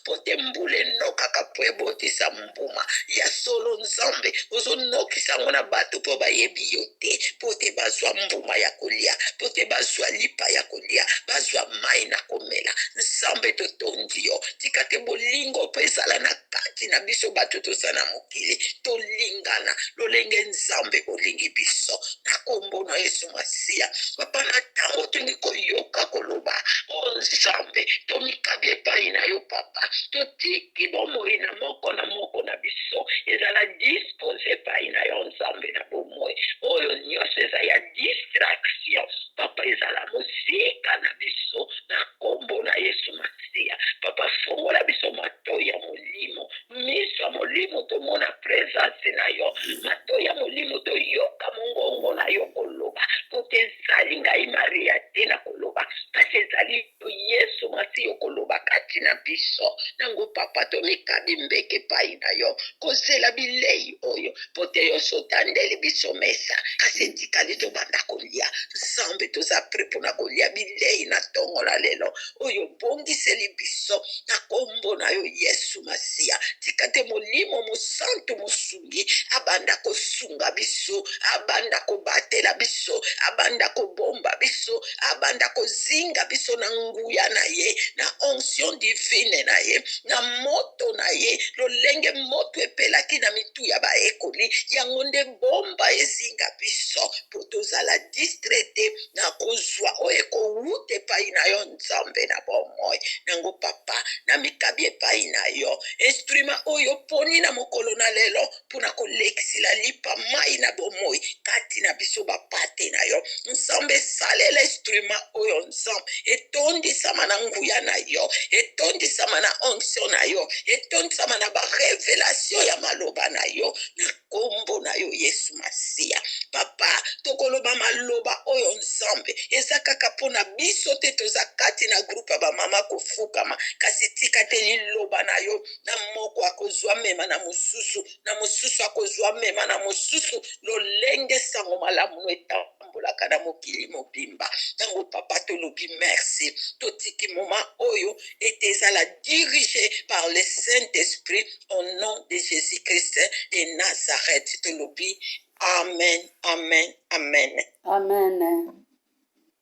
mpo te mbula enokaka mpo ebotisa mbuma ya solo. Nzambe, ozonokisa yango na bato mpo bayebi yo te, mpo te bazwa mbuma ya kolia, mpo te bazwa lipa ya kolia, bazwa mai na komela. Nzambe, totondi yo. Tika te bolingo mpo ezala na kati na biso bato toza na mokili, tolingana lolenge Nzambe olingi biso, na kombo na Yesu Masiya. Papa, na ntango tolingi koyoka koloba o Nzambe, tomikabi epai na yo, Papa. Totiki bomoi na moko na moko na biso ezala dispose epai na yo, Nzambe na bomoi. Oyo nyonso eza ya distraction, Papa, ezala mosika na biso, na kombo na Yesu Masiya. Papa, fongola biso matoi ya molimo, miso ya molimo, tomona presence na yo, matoi ya molimo, toyoka mongongo na yo koloba, po te ezali ngai Maria te na koloba, kasi ezali yo Yesu Masiya okoloba kati na biso. Nango, Papa, tomikabi mbeke epai na yo, kozela bilei oyo, po te yo so otandeli biso mesa, kasi etikali tobanda kolia. Nzambe, toza prêt mpona kolia bilei na ntongo na lelo oyo obongiseli biso, na kombo na yo Yesu Masiya. Tika te Molimo Mosantu mosungi abanda kosunga biso, abanda kobatela biso, abanda kobomba biso, abanda kozinga biso na nguya na ye, na onction divine na ye, na moto na ye, lolenge moto epelaki na mitu ya bayekoli. Yango nde bomba ezinga biso, mpo tozala distrait te na kozwa oyo ekowuta epai na yo, Nzambe na bomoi. Nango, Papa, na mikabi epai na yo instrument oyo oponi na mokolo na lelo mpona kolekisila lipa mai na bomoi kati na biso bapate na yo. Nzambe, esalela instrument oyo. Nzambe, etondisama na nguya na yo, etondisama na onction na yo, etondisama na barevelation ya maloba na yo, na kombo na yo Yesu Masiya. Papa, tokoloba maloba oyo, Nzambe, eza kaka mpona biso te toza kati na groupe ya bamama kofukama, kasi tika te liloba na yo na moko akozwa mema na mosusu, na mosusu akozwa mema na mosusu, lolenge sango malamu no etambolaka na mokili mobimba. Ntango, Papa, tolobi merci. Totiki moment oyo ete ezala dirigé par le Saint-Esprit, au nom de Jésus-Christ de Nazareth tolobi amen, amen, amen. Amen.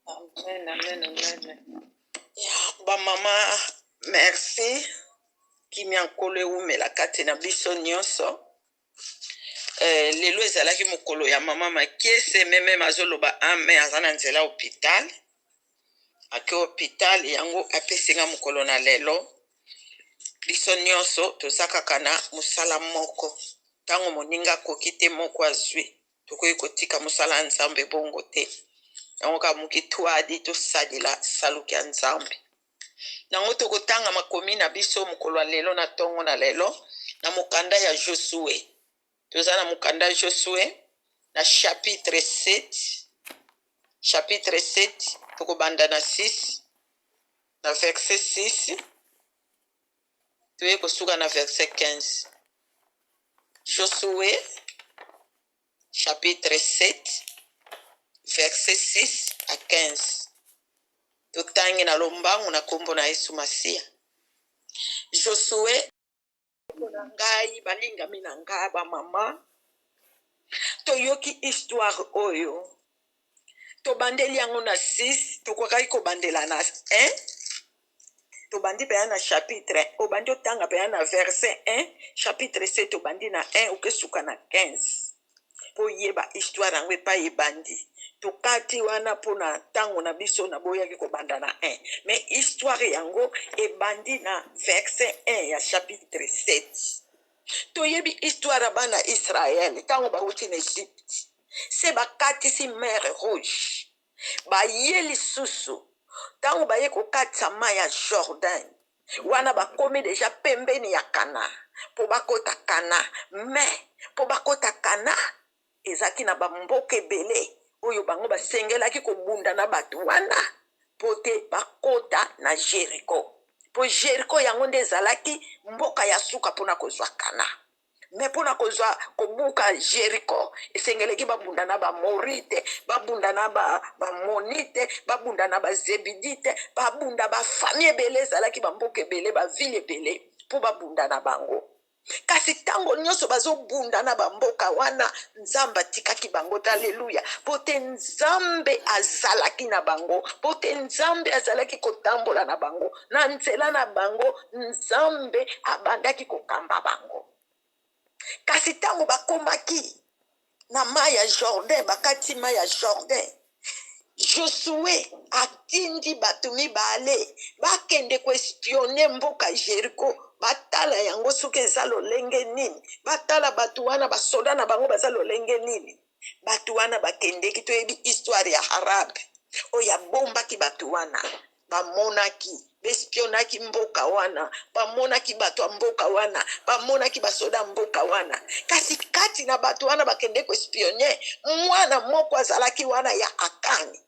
Amen, amen, amen. Ya bamama, merci. Kimia Nkolo ewumela kati na biso nyonso. Lelo ezalaki mokolo ya mama Makiese. Mememe azoloba ame aza na nzela hôpital, ake hôpital, yango apesinga mokolo na lelo. Biso nyonso toza kaka na mosala moko. Ntango moninga akoki te, moko azwi. Tokoki kotika mosala ya Nzambe bongo te. Yango kaka moki twadi tosalela saluki ya Nzambe. Nango tokotanga makomi na biso mokolo ya lelo, na ntongo na lelo, na mokanda ya Josue. Toza na mokanda ya Josue na chapitre 7. Chapitre 7, tokobanda na 6, na verset 6, toye kosuka na verset 15. Josue chapitre 7, verset 6 à 15. Totangi na lombangu na nkombo na Yesu Masiya. Josue na ngai, balingami na ngai bamama, toyoki histoire oyo. Tobandeli yango na 6, tokokaki kobandela na 1. Tobandi mpenza na chapitre, obandi otanga mpenza na verset 1, chapitre 7, obandi na 1, okesuka na 15, mpo oyeba histoire yango epai ebandi. Tokati wana mpona ntango na biso. Naboyaki kobanda na 1, mais histoire yango ebandi na verset 1 ya chapitre 7. Toyebi histoire ya bana Israele ntango bauti na Egypte, se bakatisi mer Rouge, baye lisusu. Ntango baye kokatisa mai ya Jordan wana, bakomi déjà pembeni ya Kana mpo bakota Kana. Mais mpo bakota Kana, ezalaki na bamboka ebele oyo bango basengelaki kobunda na bato wana mpo te bakota na Jeriko, mpo Jeriko yango nde ezalaki mboka ya suka mpona kozwa Kana. Me mpo na kozwa kobuka Jeriko, esengeleki babunda na Bamorite, babunda na Bamonite, babunda na Bazebidite, babunda bafami ebele, ezalaki bamboka ebele, bavile ebele mpo babunda na bango. Kasi ntango nyonso bazobunda na bamboka wana, Nzambe atikaki bango te. Aleluya! Mpo te Nzambe azalaki na bango, mpo te Nzambe azalaki kotambola na bango, na nzela na bango Nzambe abandaki kokamba bango. Kasi ntango bakomaki na mai ya Jourdain, bakati mai ya Jourdain, Josue atindi bato mibale bakende koespione mboka Jeriko, batala yango soki eza lolenge nini, batala bato wana, basoda na bango baza lolenge nini. Bato wana bakendeki, toyebi histoire ya Harabe oyo abombaki bato wana. Bamonaki, bespionaki mboka wana, bamonaki bato ya mboka wana, bamonaki basoda ya mboka wana. Kasi kati na bato wana bakende koespione, mwana moko azalaki wana ya Akani.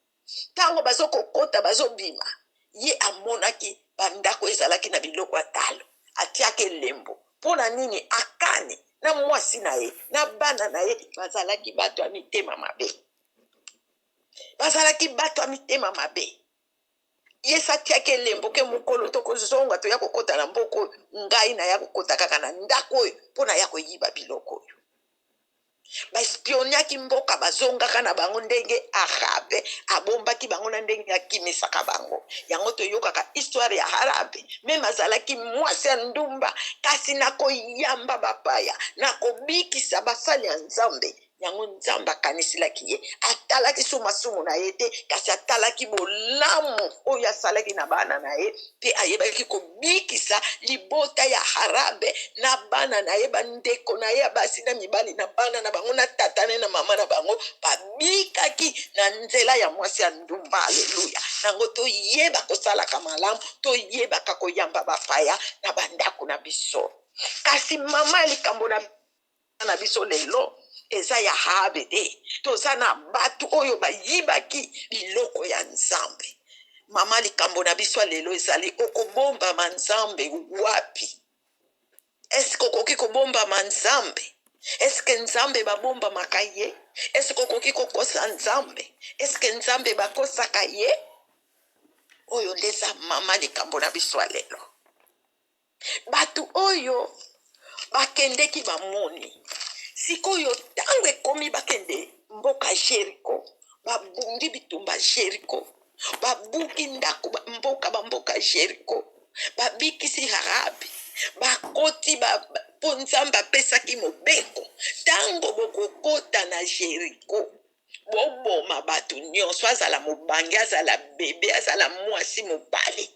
Ntango bazokokota bazobima, ye amonaki bandako ezalaki na biloko ya talo, atiaki elembo. Mpo na nini? Akani na mwasi na ye na bana na ye bazalaki bato ya mitema mabe, bazalaki bato ya mitema mabe. Yesu atiaki elembo ke mokolo tokozonga toya kokota na mboka oyo, ngai naya kokota kaka na ndako oyo mpo naya koyiba biloko oyo. Baespioniaki mboka, bazongaka na bango ndenge Arabe abombaki bango na ndenge akimisaka bango. Yango toyokaka histoire ya Arabe, meme azalaki mwasi ya ndumba, kasi na koyamba bapaya, na kobikisa basali ya Nzambe, Yango Nzambe akaniselaki ye. Atalaki so masumu na ye te, kasi atalaki bolamu oyo asalaki na bana na ye, mpe ayebaki kobikisa libota ya Harabe na bana na ye, bandeko na ye ya basi na mibali, na bana na bango, na tata na ye na mama na bango, babikaki na nzela ya mwasi ya ndumba. Aleluya! Nango toyeba kosalaka malamu, toyebaka koyamba bapaya na bandako na biso. Kasi mama ya likambo na na biso lelo eza ya Rahabe te. Toza na bato oyo bayibaki biloko ya Nzambe. Mama, likambo na biso ya lelo ezali okobombama Nzambe wapi? Eske okoki kobombama Nzambe? Eske Nzambe babombamaka ye? Eske okoki kokosa Nzambe? Eske Nzambe bakosaka ye? Oyo nde eza mama likambo na biso ya lelo. Bato oyo bakendeki bamoni sikoyo ntango ekomi bakende mboka Jeriko, babundi bitumba Jeriko, babuki ndako mboka bamboka Jeriko, babikisi Rahabi, bakoti ba, mpo Nzambe apesaki mobeko, ntango bokokota na Jeriko boboma bato nyonso, azala mobange, azala bebe, azala mwasi, mobali.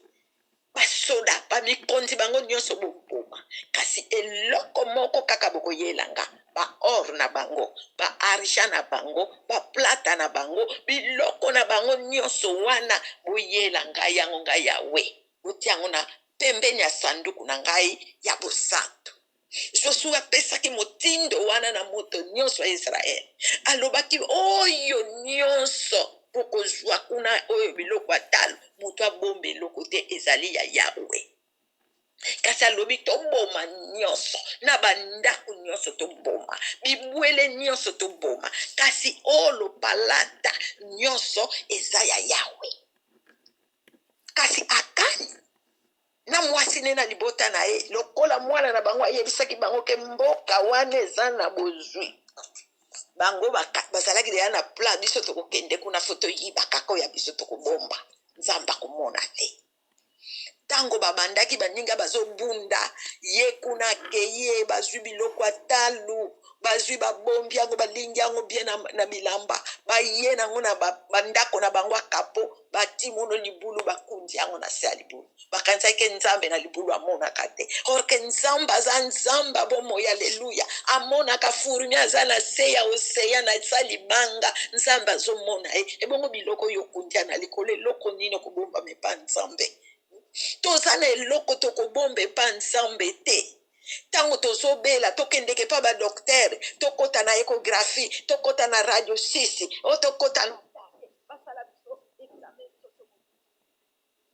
Basoda, bamikonzi bango nyonso boboma, kasi eloko moko kaka bokoyela nga, ba or na bango, ba argent na bango, ba plata na bango, biloko na bango nyonso wana boyela ngai yango, ngai Yawe. Botia yango na pembeni ya sanduku na ngai ya bosantu. Josue apesaki motindo wana na moto nyonso ya Israele. Alobaki, oyo nyonso bokozwa kuna, oyo biloko ya talo, moto abomba eloko te, ezali ya Yawe. Kasi alobi, toboma nyonso na bandako nyonso, toboma bibwele nyonso, toboma, kasi olo palata nyonso eza ya Yawe. Kasi Akani na mwasi ne na libota na ye, lokola mwana na bango ayebisaki bango ke mboka wana eza na bozwi, bango bazalaki deya na plan, biso tokokende kuna fo toyiba kaka oyo ya biso tokobomba, Nzambe akomona te. Ntango babandaki baninga bazobunda, ye kuna akei ye, bazwi biloko ya talu, bazwi babombi yango, balingi yango bien na bilamba, baye nango na bandako na bango ya kapo, batimono libulu, bakundi yango na se ya libulu. Bakanisaki ke Nzambe na libulu amonaka te, or ke Nzambe aza Nzambe ya bomoi. Aleluya! Amonaka fourmi aza na se ya oseya na sa libanga, Nzambe azomona ye. Ebongo biloko oyo okundia na likolo, eloko nini okobombama epa Nzambe? Toza na eloko tokobomba epa Nzambe te. Ntango tozobela, tokendeke epa badoktere, tokota na echographie, tokota na radio 6 o tokota basala biso examen,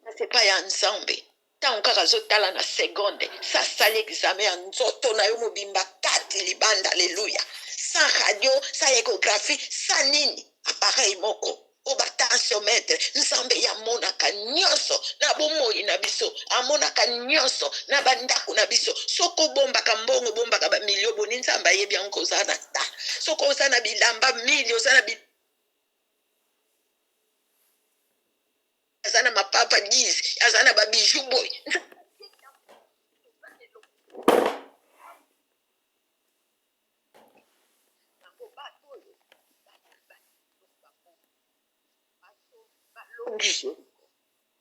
kasi epai ya Nzambe. Ntango kaka azotala na seconde, sasali examen ya nzoto na yo mobimba kati libanda. Aleluya. Sans radio, sans échographie, sans nini, appareil moko oyo batensiomètre. Nzambe ye amonaka nyonso na bomoi na biso, amonaka nyonso na bandako na biso. Soki obombaka mbongo, obombaka bamilio boni, Nzambe ayebi yango. Oza na ta, soki oza na bilamba mili, oza na aza na mapapa 10, aza na babiju boye.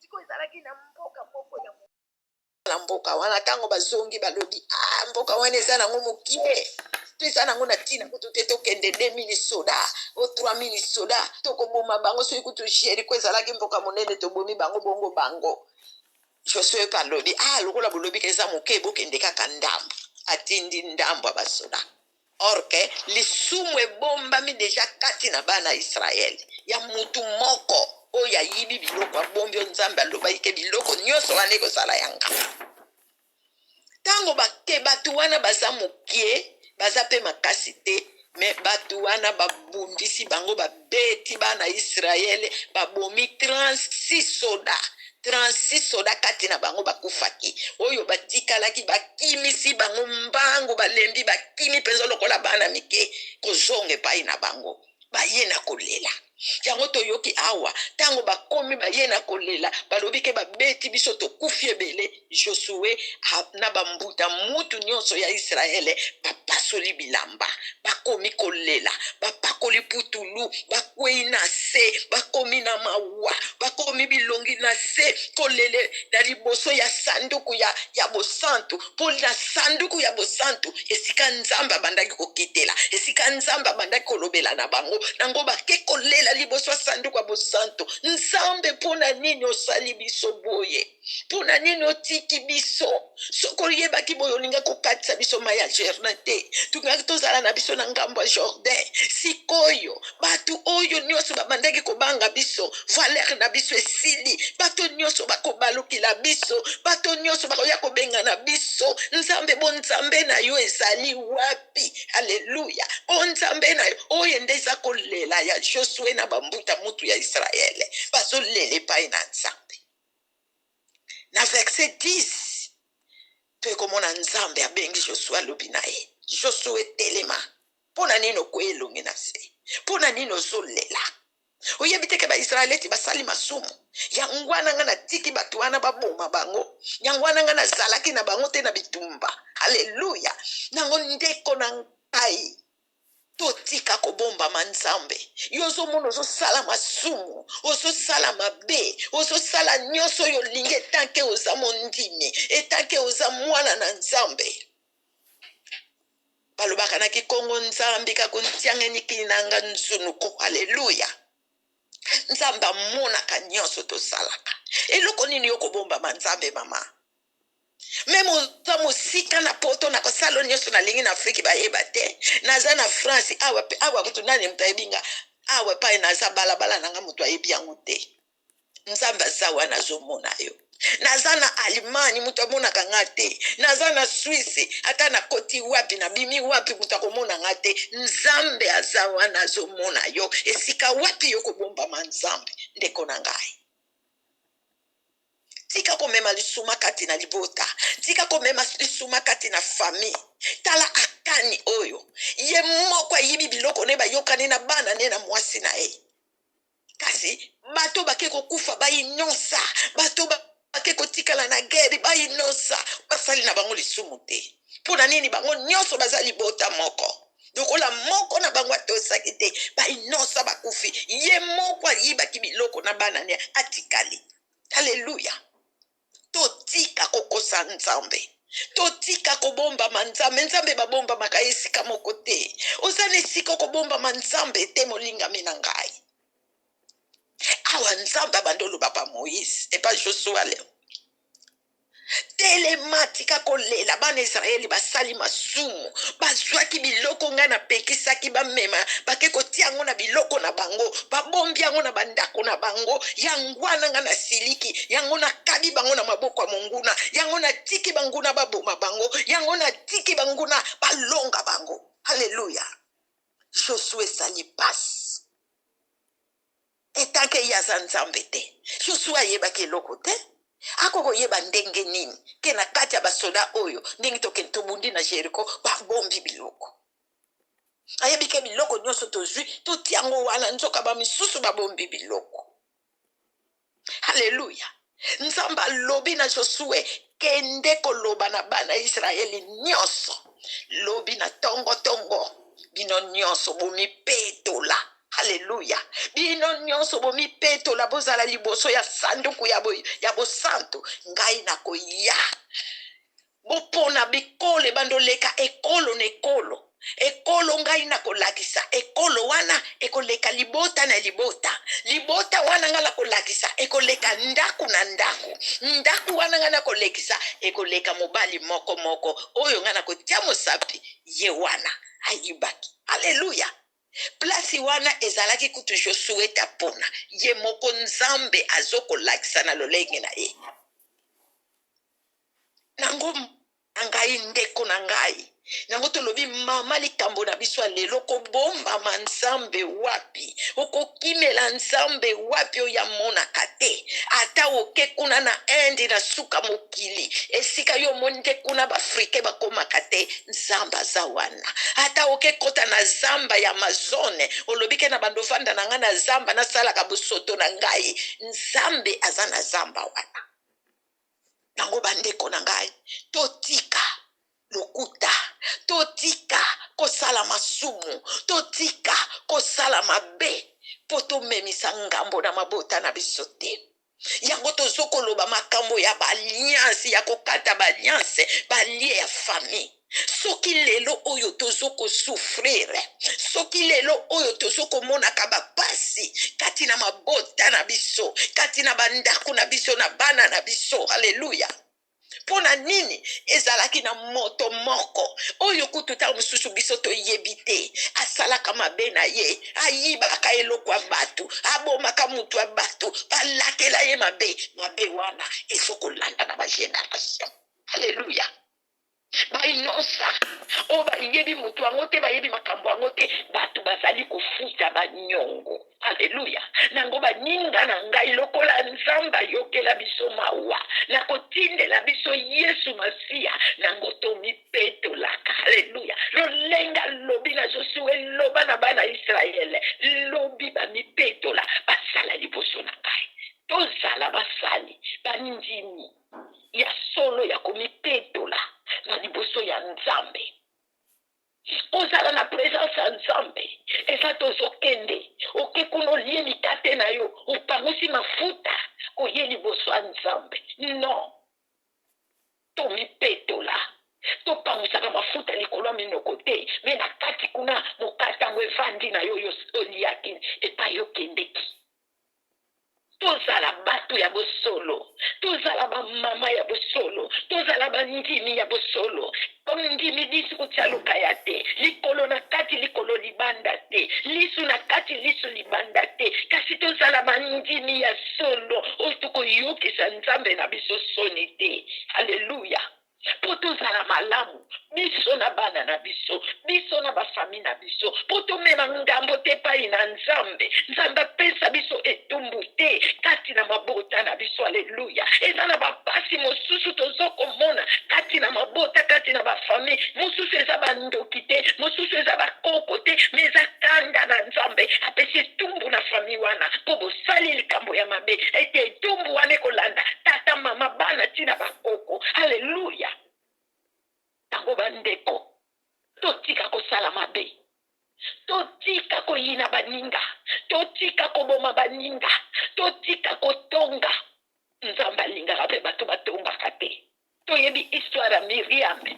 Sikoyo ezalaki na mboka moko ya na mboka wana. Ntango bazongi, balobi: "Ah, mboka wana eza nango mokie to eza nango na ntina kutu te. Tokende 2000 soda o 3000 soda, tokoboma bango." Soki kutu Jeriko ezalaki mboka monene, tobomi bango bongo bango. Josue mpe alobi: "Ah, lokola bolobi ke eza moke, bokende kaka ndambo." Atindi ndambo ya basoda. Or ke lisumu ebombami deja kati na bana ya Israele, ya mutu moko oyo ayibi biloko, abombi oyo Nzambe alobaki ke biloko nyonso wana ekozala yanga. Ntango bake, bato wana baza mokie, baza mpe makasi te, me bato wana babundisi bango, babeti bana Israele, babomi 36 soda. 36 soda kati na bango bakufaki. Oyo batikalaki, bakimisi bango mbangu, balembi, bakimi mpenza lokola bana mike kozonga epai na bango. Baye na kolela. Yango toyoki awa, ntango bakomi, baye na kolela, balobi ke babeti biso, tokufi ebele. Josue na bambuta mutu nyonso ya Israele bapasoli bilamba, bakomi kolela, bapakoli putulu, bakwei na se, bakomi na mawa, bakomi bilongi na se, kolele na liboso ya sanduku ya bosantu. Mpo na sanduku ya bosantu, esika Nzambe abandaki kokitela, esika Nzambe abandaki kolobela na bango nango, bake kolela liboso ya sanduku ya bosantu: "Nzambe, mpo na nini osali biso boye? Mpo na nini otiki biso? Soki oyebaki boye, olinga kokatisa biso mai ya Jourdain te, tokingaki tozala na biso na ngambo ya Jourdain. Sikoyo bato oyo nyonso babandaki kobanga biso, valeur na biso esili. Bato nyonso bakobalukila biso, bato nyonso bakoya kobengana biso. Nzambe, bonzambe na yo ezali wapi? Aleluya, bonzambe na yo oyo." Nde eza kolela ya Josue na bambuta mutu ya Israele, bazolela epai na Nzambe. Na verset 10, toyekomona Nzambe abengi Josue, alobi na ye: "Josue, telema. Mpo na nini okwei elongi na se? Mpo na nini ozolela? Oyebi te ke Baisraeliti basali masumu? Yango wana nga natiki bato wana baboma bango. Yango wana nga nazalaki na bango te na bitumba." Alleluya. Nango, ndeko na ngai, totika kobombama Nzambe. Yo ozomona ozosala masumu, ozosala mabe, ozosala nyonso oyo olingi, etanke oza mondimi, etanke oza mwana na Nzambe. Balobaka na Kikongo: "Nzambe kakontiangeniki nanga nzunuku." Alleluya. Nzambe amonaka nyonso tosalaka. Eloko nini yo kobombama Nzambe? Mama, meme oza mosika na Poto, na kosala nyonso nalingi na Afrike, bayeba te naza na France awa. Pe awa kutu, nani moto ayebi nga awa? Epai naza, balabala na nga, moto ayebi yango te. Nzambe aza wana, azomona yo. Naza na Allemagne, moto amonaka nga te. Naza na Swisse, ata nakoti wapi, nabimi wapi, moto akomona nga te. Nzambe aza wana, azomona yo. Esika wapi yo kobombama Nzambe? Ndeko na ngai, tika komema lisuma kati na libota, tika komema lisuma kati na famille. Tala Akani oyo, ye moko ayibi biloko ne, bayokani na bana ne na mwasi na ye, kasi bato bake kokufa bayinosa, bato bake kotikala na guerre bayinosa, basali na bango lisumu te. Mpo na nini? Bango nyonso baza libota moko. Lokola moko na bango atosaki te, bayinosa bakufi. Ye moko ayibaki biloko na bana ne atikali. Alleluya. Totika kokosa Nzambe, totika kobombama Nzambe. Nzambe babombamaka esika moko te. Oza na esika okobombama Nzambe te, molingami na ngai. Awa Nzambe abandi oloba pa Moïse, epa Josua leo te. Telema, tika kolela. Bana Israeli basali masumu, bazwaki biloko ngai napekisaki bamema, bake kotia yango na biloko na bango, babombi yango na bandako na bango. Yango wana ngai nasiliki, yango nakabi bango na maboko ya monguna, yango natiki banguna baboma bango, yango natiki banguna balonga bango. Haleluya! Josue esali pasi etanke ye aza Nzambe te. Josue ayebaki eloko te. Akoki koyeba ndenge nini ke na kati ya basoda oyo, ndenge tokende tobundi na Jeriko, babombi biloko? Ayebi ke biloko nyonso tozwi, totia yango wana, nzoka bamisusu babombi biloko. Haleluya! Nzambe alobi na Josue, kende koloba na bana ya Israeli nyonso, lobi na tongo-tongo, bino nyonso bomipetola. Haleluya! Bino nyonso bomipetola, bozala liboso ya sanduku ya, bo, ya bosantu. Ngai nakoya. Bopona bikolo ebanda oleka ekolo na ekolo. Ekolo ngai nakolakisa, ekolo wana ekoleka libota na libota. Libota wana ngai nakolakisa ekoleka ndako na ndako. Ndako wana ngai nakolekisa ekoleka mobali moko moko. Oyo ngai nakotia mosapi, ye wana ayibaki. Aleluya! Place wana ezalaki kutu Josue te apona ye moko, Nzambe azokolakisa na lolenge na ye. Nango na ngai, ndeko na ngai, yango tolobi mama, likambo na biso ya lelo, kobombama Nzambe wapi? Okokimela Nzambe wapi oyo amonaka te? Ata oke kuna na Inde, na suka mokili, esika yo omoni nde kuna baafrike bakomaka te, Nzambe aza wana. Ata oke kota na zamba ya Amazone, olobi ke na bando ovanda na ngai na zamba, nasalaka bosoto na ngai, Nzambe aza na zamba wana. Yango bandeko na ngai, totika lokuta, totika kosala masumu, totika kosala mabe mpo tomemisa ngambo na mabota na biso te. Yango tozokoloba makambo ya baalliance, ya kokata baalliance, balie ya famille. Soki lelo oyo tozo ko souffrir, soki lelo oyo tozo komonaka bapasi kati na mabota na biso, kati na bandako na biso, na bana na biso, haleluya! Mpo na nini? Ezalaki na moto moko oyo kutu ntango mosusu biso toyebi te, asalaka mabe na ye, ayibaka eloko ya bato, abomaka moto ya bato, balakela ye mabe. Mabe wana ezokolanda na bageneration. Haleluya! Bainosa oyo bayebi moto yango te, bayebi makambo yango te, bato bazali kofuta banyongo. Aleluya! Nango baninga na ngai, lokola Nzambe ayokela biso mawa na kotindela biso Yesu Masiya, nango tomipetolaka. Aleluya! Lolenge alobi na Josue, loba na bana Israele, lobi bamipetola, basala liboso na ngai. Tozala basali bandimi ya solo ya komipetola na liboso ya Nzambe. Kozala na presence ya Nzambe eza tozokende oke kuna olie mikate na yo, opangusi mafuta, oye liboso ya Nzambe. Non, tomipetola, topangusaka mafuta likolo ya minoko te, me na kati kuna mokate yango evandi na yo, yo oliaki epai okendeki. Tozala bato ya bosolo, tozala bamama ya bosolo, tozala bandimi ya bosolo. Ondimi lisu kotia lokaya te, likolo na kati likolo libanda te, lisu na kati lisu libanda te, kasi tozala bandimi ya solo oyo tokoyokisa Nzambe na biso soni te. Aleluya! Mpo tozala malamu, biso na bana na biso, biso na bafami na biso, mpo tomema ngambo te epai na Nzambe. Nzambe apesa biso etumbu te kati na mabota na biso. Aleluya! Eza na bapasi mosusu tozokomona kati na mabota, kati na bafami mosusu, eza bandoki te, mosusu eza bakoko te, me eza kanda na Nzambe apesi etumbu na fami wana mpo bosali likambo ya mabe, ete etumbu wana ekolanda tata, mama, bana ntina bakoko. Aleluya! Yango bandeko, totika kosala mabe, totika koyina baninga, totika koboma baninga, totika kotonga. Nzambe alingaka mpe bato batongaka te. Toyebi histoire ya Miriame,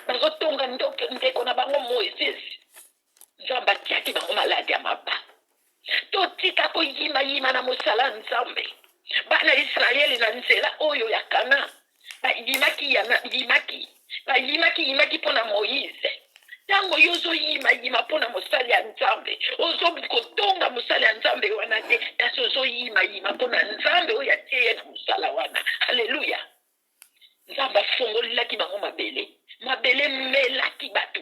bazotonga ndeko na bango Moises, Nzambe atiaki bango maladi ya maba. Totika koyimayima na mosala ya Nzambe. Bana Israele na nzela oyo ya Kana. Bayimaki yimaki, bayimaki yimaki mpo na Moïse. Ntango yo ozoyimayima mpo na mosali ya Nzambe, ozokotonga mosali ya Nzambe wana te, kasi ozoyimayima mpo na Nzambe oyo atie ye na mosala wana. Aleluya! Nzambe afongolelaki bango mabele, mabele emelaki bato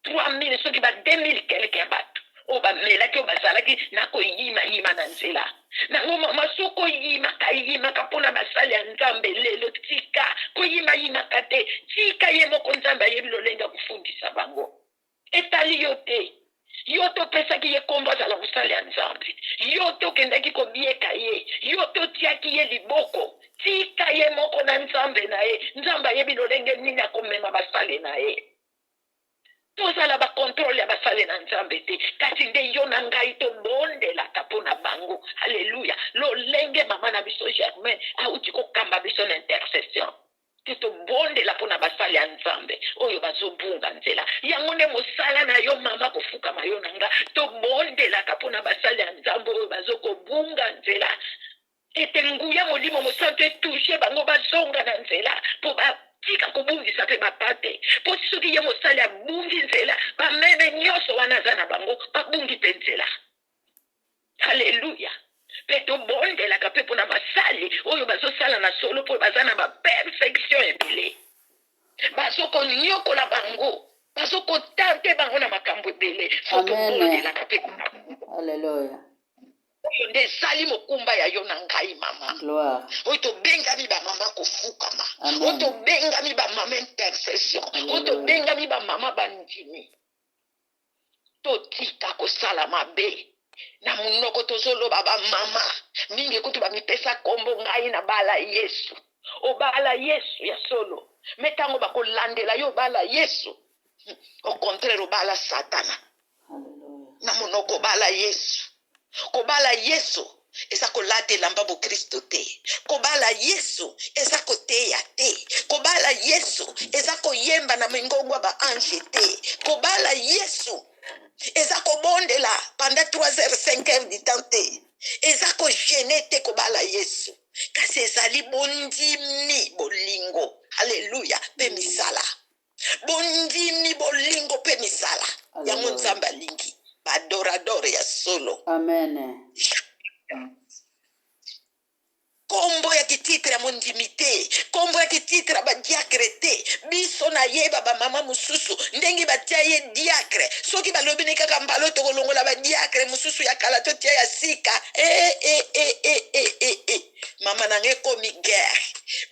3000 soki ba 2000 quelque ya bato oyo bamelaki, oyo bazalaki na koyimayima na nzela nango. Mama, soki oyimaka yimaka mpo na basali ya Nzambe lelo, tika koyimayimaka te, tika ye moko Nzambe ayebi lolenge ya kofundisa bango. Etali yo te. Yo topesaki ye nkombo azala mosali ya Nzambe, yo tokendaki kobieka ye, yo totiaki ye liboko. Tika ye moko na Nzambe na ye. Nzambe ayebi lolenge nini akomema basali na ye. Tozala bakontrole ya basali na Nzambe te, kasi nde yo na ngai tobondelaka mpo na bango. Aleluya! Lolenge mama na biso Germaine auti kokamba biso na intercession, te tobondela mpo na basali ya Nzambe oyo bazobunga nzela. Yango nde mosala na yo mama, kofukama yo na nga, tobondelaka mpo na basali ya Nzambe oyo bazokobunga nzela, ete nguya Molimo Mosantu etouche bango, bazonga na nzela mpo batika kobungisa mpe bapate. Mpo soki ye mosali abungi nzela, bameme nyonso wana aza na bango babungi mpe nzela. Aleluya! Mpe tobondelaka mpe mpona basali oyo bazosala na solo, mpo baza na baperfection ebele, bazokonyokola bango, bazokotante bango na makambo ebele. Fo tobondelaka mpe. Aleluya! Oyo nde ezali mokumba ya yo na ngai mama, oyo tobengami bamama kofukama, oyo tobengami bamama intercession, oyo tobengami bamama bandimi. Totika kosala mabe na monoko. Tozoloba bamama mingi kutu bamipesa nkombo ngai na bala Yesu. Obala Yesu ya solo, me ntango bakolandela yo, obala Yesu, au contraire obala Satana. Na monoko obala Yesu. Kobala Yesu eza kolata elamba bokristo te. Kobala Yesu eza koteya te. Kobala Yesu eza koyemba na mingongo ya baange te. Kobala Yesu eza kobondela pendant 3 heures, 5 heures du temps te. Eza kogene te kobala Yesu, kasi ezali bondimi, bolingo, alleluya, mpe misala. Bondimi, bolingo mpe misala, yango Nzambe alingi baadorador ya solo. Amen. Kombo ya kititre ya mondimi te, kombo ya kititre ya badiacre te. Biso nayeba bamama mosusu ndenge batia ye diacre, soki balobi ne kaka mbala tokolongola badiacre mosusu ya kala, totia ya sika, e, e, e, e, e, e, e. Mama na ngai, ekomi guerre.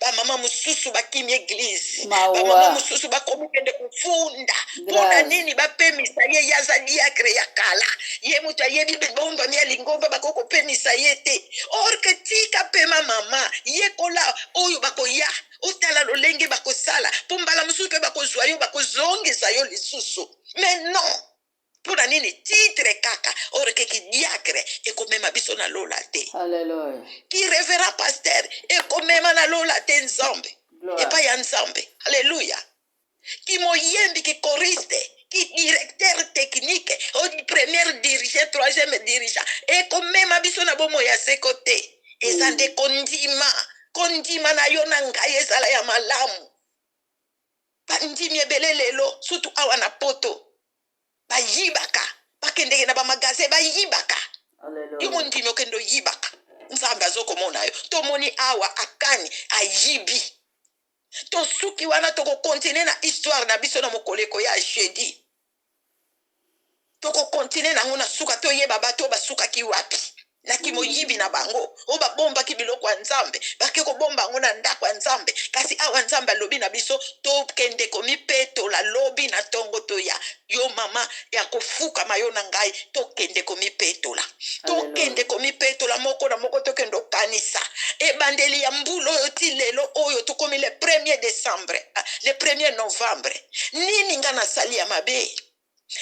Bamama mosusu bakimi église, bamama mosusu bakomi kende kofunda. Mpona nini bapemisa ye? Ye aza diacre ya kala, ye moto ayebi bombami ya lingomba, bakoki kopemisa ye te. Or que tika pema mama, yekola oyo bakoya, otala lolenge bakosala, mpo mbala mosusu mpe bakozwa yo, bakozongisa yo lisusu. Mais non, mpona nini titre kaka? Or que kidiacre ekomema biso na lola te, ki révérend pasteur ekomema na lola te, Nzambe epai ya Nzambe. Alleluya! Ki moyembi, ki choriste, ki directeur technique, premier dirigeant, troisième dirigeant, ekomema biso na bomoi ya seko te. Eza nde kondima. Kondima na yo na ngai ezala ya malamu. Bandimi ebele lelo, surtout awa na Poto, bayibaka, bakendeke na bamagasin, bayibaka. Yo mondimi okende oyibaka, Nzambe azokomona yo. Tomoni awa Akani ayibi. Tosuki wana, tokokontinue na histoire na biso na mokolo ekoya jeudi. Tokokontinue nango na suka, toyeba bato oyo basukaki wapi na kimoyibi na bango, oyo babombaki biloko ya Nzambe, bake kobomba yango na ndako ya Nzambe. Kasi awa Nzambe alobi na biso tokende komipetola lobi na ntongo. Toya, yo mama ya kofukama, yo na ngai, tokende komipetola, tokende komipetola moko na moko. Tokende okanisa ebandeli ya mbula oyo ti lelo oyo tokomi le premier décembre, le premier novembre. Nini nga nasali ya mabe?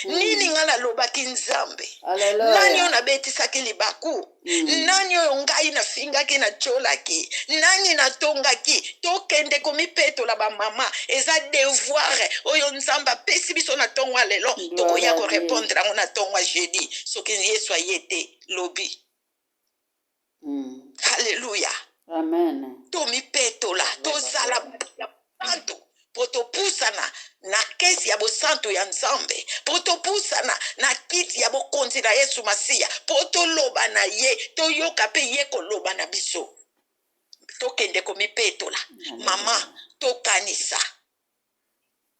Nini nga nalobaki Nzambe? Nani oyo nabetisaki libaku? Nani oyo ngai nafingaki, natiolaki? Nani natongaki? Tokende komipetola bamama, eza devoir oyo Nzambe apesi biso na ntongo ya lelo. Tokoya korépondre yango na ntongo ya jeudi, soki Yesu aye te lobi. Halleluya! Amen. Tomipetola, tozala bato ya bosantu mpo topusana na kesi ya bosantu ya Nzambe, mpo topusana na kiti ya bokonzi na Yesu Masiya, mpo toloba na ye, toyoka mpe ye koloba na biso. Tokende komipetola. Mama, tokanisa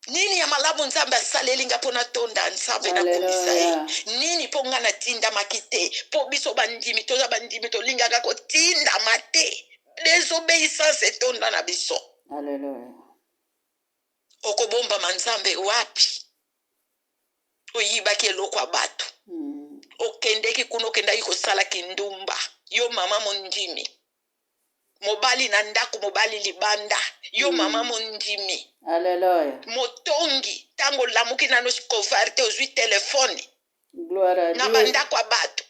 nini ya malamu Nzambe asaleli nga mpo natonda Nzambe, nakumisa ye. Nini mpo nga natindamaki te, mpo biso bandimi toza bandimi, tolingaka kotindama te. Desobéissance etonda na biso. Alleluia. Okobombama Nzambe wapi? Oyibaki eloko ya bato, okendeki kuna, okendaki kosala kindumba. Yo mama mondimi, mobali na ndako, mobali libanda. Yo mama mondimi, Alleluia. motongi, ntango olamuki nano kovar te, ozwi telefone Gloire à na Dieu. bandako ya bato,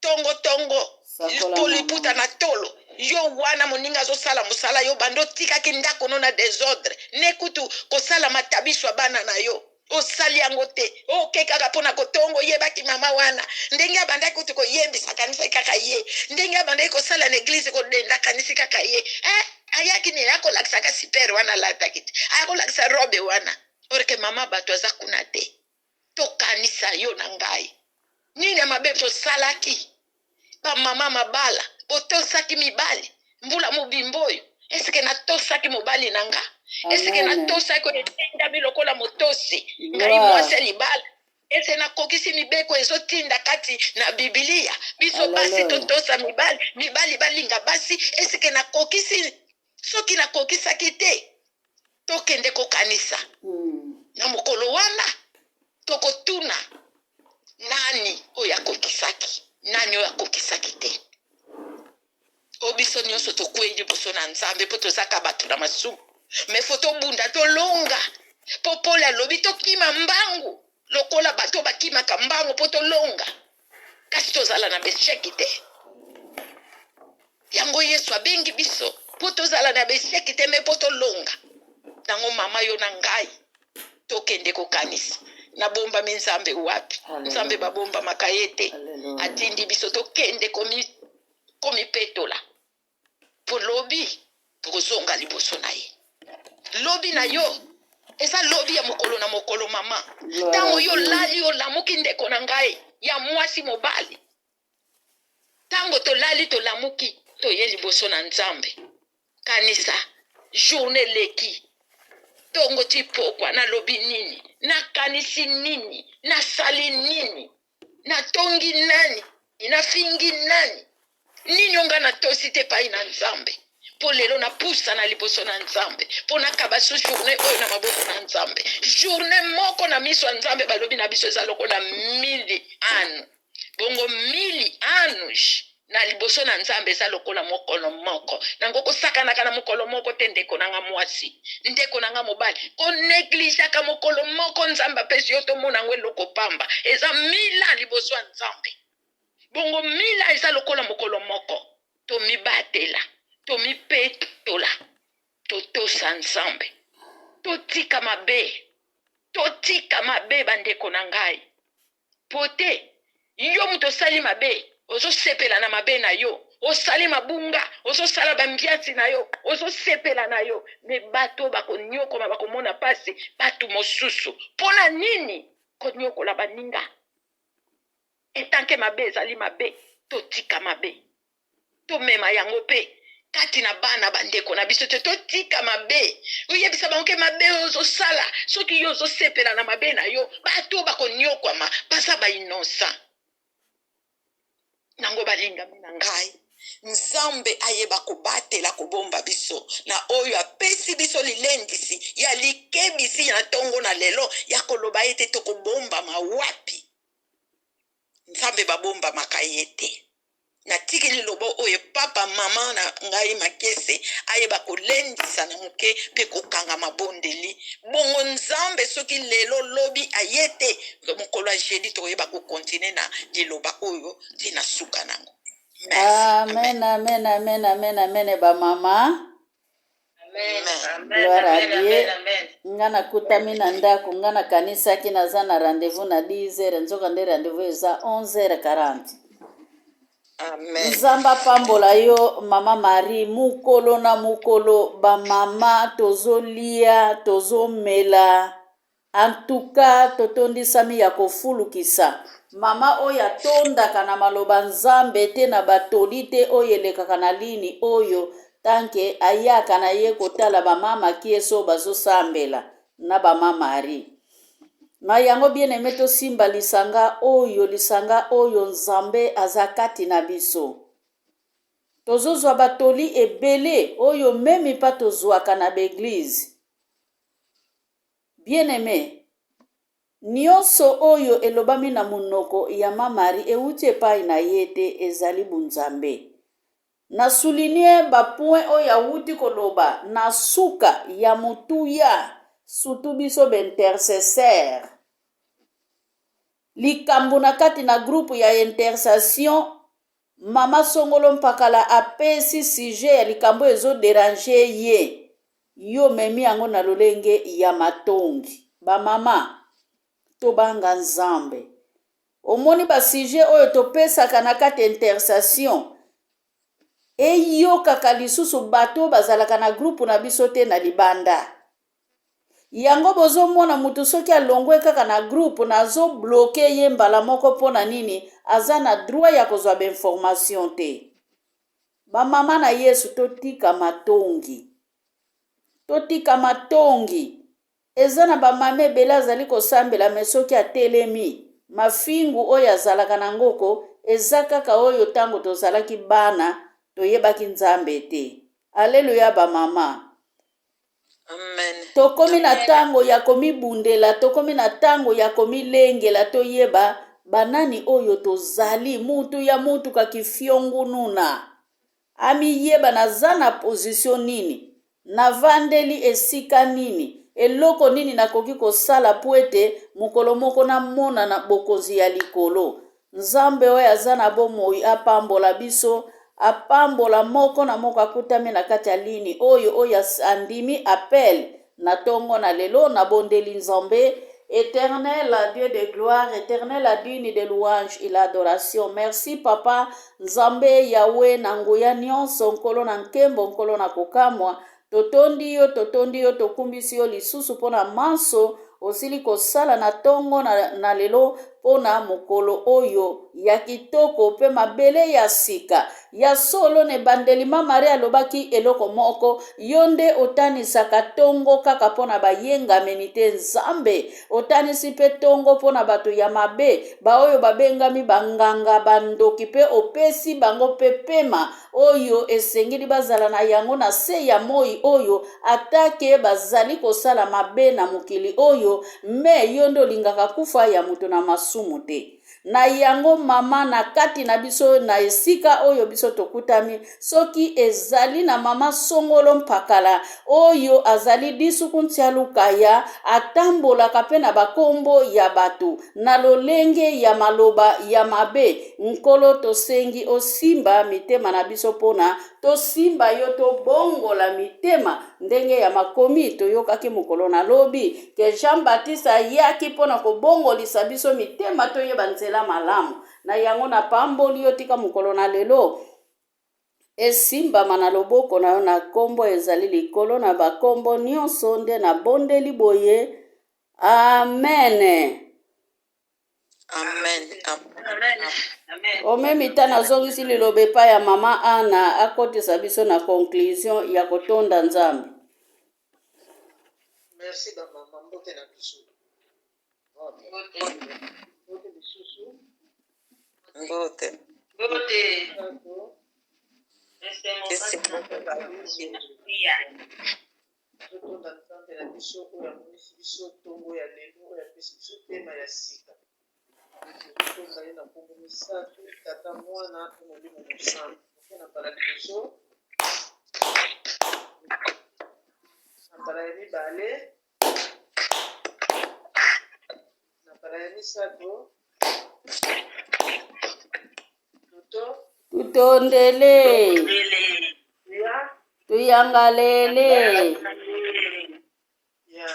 tongo tongo, Sakola to liputa mama. na tolo. Yo wana moninga azosala mosala, yo bando otikaki ndako no na désordre, ne kutu kosala matabiso ya bana na yo osali yango te. Oke kaka mpona kotongo. Oyebaki mama wana ndenge abandaki kutu koyembisa, kanisaki kaka ye. Ndenge abandaki kosala na église, kodenda, kanisi kaka ye. Eh, ayaki nini? Akolakisaka super wana alataki te, akolakisa robe wana, or que mama bato aza kuna te. Tokanisa yo na ngai nini ya mabe tosalaki. Bamama mabala, botosaki mibali mbula mobimba oyo. Eske natosaki mobali na nga? Eske Amen. natosaki oyo etindami lokola motosi ngai Gloire. mwasi ya libala? Ese nakokisi mibeko ezotinda kati na Bibilia, biso basi Alleluia. totosa mibali, mibali balinga basi? Eske nakokisi? Soki nakokisaki te, tokende kokanisa. Na mokolo wana tokotuna nani oyo akokisaki, nani oyo akokisaki te. O biso nyonso tokwei liboso na Nzambe mpo tozaka bato na masumu, mais faut tobunda, tolonga, mpo Pole alobi tokima mbangu lokola bato bakimaka mbangu mpo tolonga, kasi tozala na besheki te. Yango Yesu abengi biso mpo tozala na besheki te, mais mpo tolonga nango. Mama, yo na ngai tokende kokanisa nabombami Nzambe wapi? Nzambe Alleluia. babombamaka ye te. Alleluia. Atindi biso tokende komipetola mpo lobi tokozonga liboso na ye. Lobi na yo eza lobi ya mokolo na mokolo, mama. Gloire Ntango à yo Dieu. lali, olamuki, ndeko na ngai ya mwasi, mobali, ntango tolali, tolamuki, toye liboso na Nzambe, kanisa journée eleki, ntongo ti pokwa, nalobi nini, nakanisi nini, nasali nini, natongi nani, nafingi nani, nini onga natosi te epai na Nzambe, mpo lelo napusana liboso na Nzambe mpo nakaba su journée oyo na maboko na Nzambe. Journée moko na miso ya Nzambe, balobi na biso, eza lokola mili anu. Bongo mili anus na liboso na Nzambe eza lokola mokolo moko. Nango kosakanaka na mokolo moko te, ndeko na nga mwasi, ndeko na nga mobali. Konegligeaka mokolo moko Nzambe apesi yo, tomona yango eloko pamba, eza mila liboso ya Nzambe. Bongo mila eza lokola mokolo moko. Tomibatela, tomipetola, totosa Nzambe, totika mabe, totika mabe, bandeko na ngai. Po te yo moto osali mabe, ozosepela na mabe na yo, osali mabunga, ozosala bambiasi na yo, ozosepela na yo, mais bato bakonyokoma, bakomona mpasi bato mosusu. Mpo na nini konyokola baninga? Etanke mabe ezali mabe, totika mabe, tomema yango mpe kati na bana bandeko na biso te. Totika mabe, oyebisa bango que mabe oyo ozosala, soki yo ozosepela na mabe na yo, bato bakonyokwama baza bainnocent. Nango balingami na ngai, Nzambe ayeba kobatela, kobomba biso na oyo apesi biso lilendisi ya likebisi na ntongo na lelo ya koloba ete tokobombama wapi? Nzambe babombamaka ye te. Natiki liloba oyo papa mama na ngai Makese ayeba kolendisa na moke mpe kokanga mabondeli. Bongo Nzambe soki lelo lobi aye te, mokolo ya jeudi tokoyeba kocontinuer na liloba oyo ntina suka nango. Merci. Amen, amen, amen, amen, amen, bamama. Gloire à Dieu. Nga nakutami na ndako, nga nakanisaki naza na rendez-vous na 10 heures, nzoka nde rendez-vous eza 11h40. Amen. Nzambe apambola yo mama Marie. Mokolo na mokolo bamama tozolia, tozomela, antuka totondisami ya kofulukisa. Mama oyo atondaka na maloba Nzambe te na batoli te oyo elekaka na lini oyo tanke ayaka na ye kotala bamama kieso bazosambela na bama Marie. Na yango bien aime tosimba lisanga oyo, lisanga oyo Nzambe aza kati na biso. Tozozwa batoli ebele oyo meme pa tozwaka na ba eglise. Bien aime, nionso oyo elobami na monoko ya ma Marie ewuti epai na ye te, ezali bunzambe. Na souligner ba points oyo awuti koloba na suka ya motuya surtout biso ba intercesseurs. Likambo na kati na groupe ya intercession mama songolo mpakala apesi sujet ya likambo ezo deranger ye, yo omemi yango na lolenge ya matongi. Ba mama tobanga Nzambe. Omoni ba sujet oyo topesaka na kati ya intercession eyokaka lisusu bato oyo bazalaka na groupe na biso te na libanda. Yango bozomona mutu soki alongwe kaka na groupe nazo bloque ye mbala moko pona nini aza na droit ya kozwa ba information te. Ba mama na Yesu totika matongi. Totika matongi. Eza na ba mama ebele azali kosambela mais soki atelemi mafingu oyo azalaka na ngo ko eza kaka oyo tango tozalaki bana toyebaki nzambe te. Alleluia ba mama. Amen. Tokomi na tango ya komibundela, tokomi na tango ya komilengela toyeba banani oyo tozali. Mutu ya mutuka kifiongununa amiyeba naza na position nini, navandeli esika nini, eloko nini nakoki kosala mpo ete mokolo moko namona na bokonzi ya likolo. Nzambe oyo aza na bomoi apambola biso, apambola moko na moko akutami na kati ya lini oyo, oyo andimi appel na tongo na lelo. Nabondeli Nzambe Éternel, Dieu de gloire, éternel digne de louange et l'adoration. Merci papa Nzambe Yahweh na nguya nyonso, nkolo na nkembo, nkolo na kokamwa. Totondi yo, totondi yo, tokumbisi yo lisusu mpo na manso osili kosala na tongo na, na lelo mpo na mokolo oyo ya kitoko mpe mabele ya sika. Ya solo, na ebandeli Ma Marie alobaki eloko moko, Yo nde otanisaka tongo kaka mpo na bayengameni te, Nzambe. Otanisi mpe tongo mpo na bato ya mabe, baoyo babengami banganga, bandoki, mpe opesi bango mpe pema oyo esengeli bazala na yango na se ya moi oyo, atake bazali kosala mabe na mokili oyo, me yo nde olingaka kufa ya moto na masumu te. Na yango, mama, na kati na biso, na esika oyo biso tokutami, soki ezali na mama songolo mpakala oyo azali lisuku ntia lukaya, atambolaka mpe na bakombo ya bato na lolenge ya maloba ya mabe, Nkolo, tosengi osimba mitema na biso mpo na tosimba yo, tobongola mitema ndenge ya makomi toyokaki mokolo na lobi ke Jean Baptiste ayaki mpo na kobongolisa biso mitema toyeba nzela malamu. Na yango napamboli yo, tika mokolo na lelo esimbama na loboko na yo na kombo ezali likolo na bakombo nyonso, nde nabondeli boye, amen. Amen. Amen. Amen. Omemi ta nazongisi liloba epai ya mama Ana akotisa biso na conclusion ya kotonda Nzambe. Merci ba mama, mbote na biso. Mbote lisusu. Mbote. Mbote. Esengo. Totonda Nzambe na biso oyo amonisi biso ntongo ya lelo, oyo apesi biso pema ya sika. Tozotonda ye na nkombo misato, Tata, Mwana mpe Molimo Mosantu. Toke na mbala liboso, na mbala ya mibale, na mbala ya misato. Toto. Tutondele. Ya. Tuyangalele. Ya.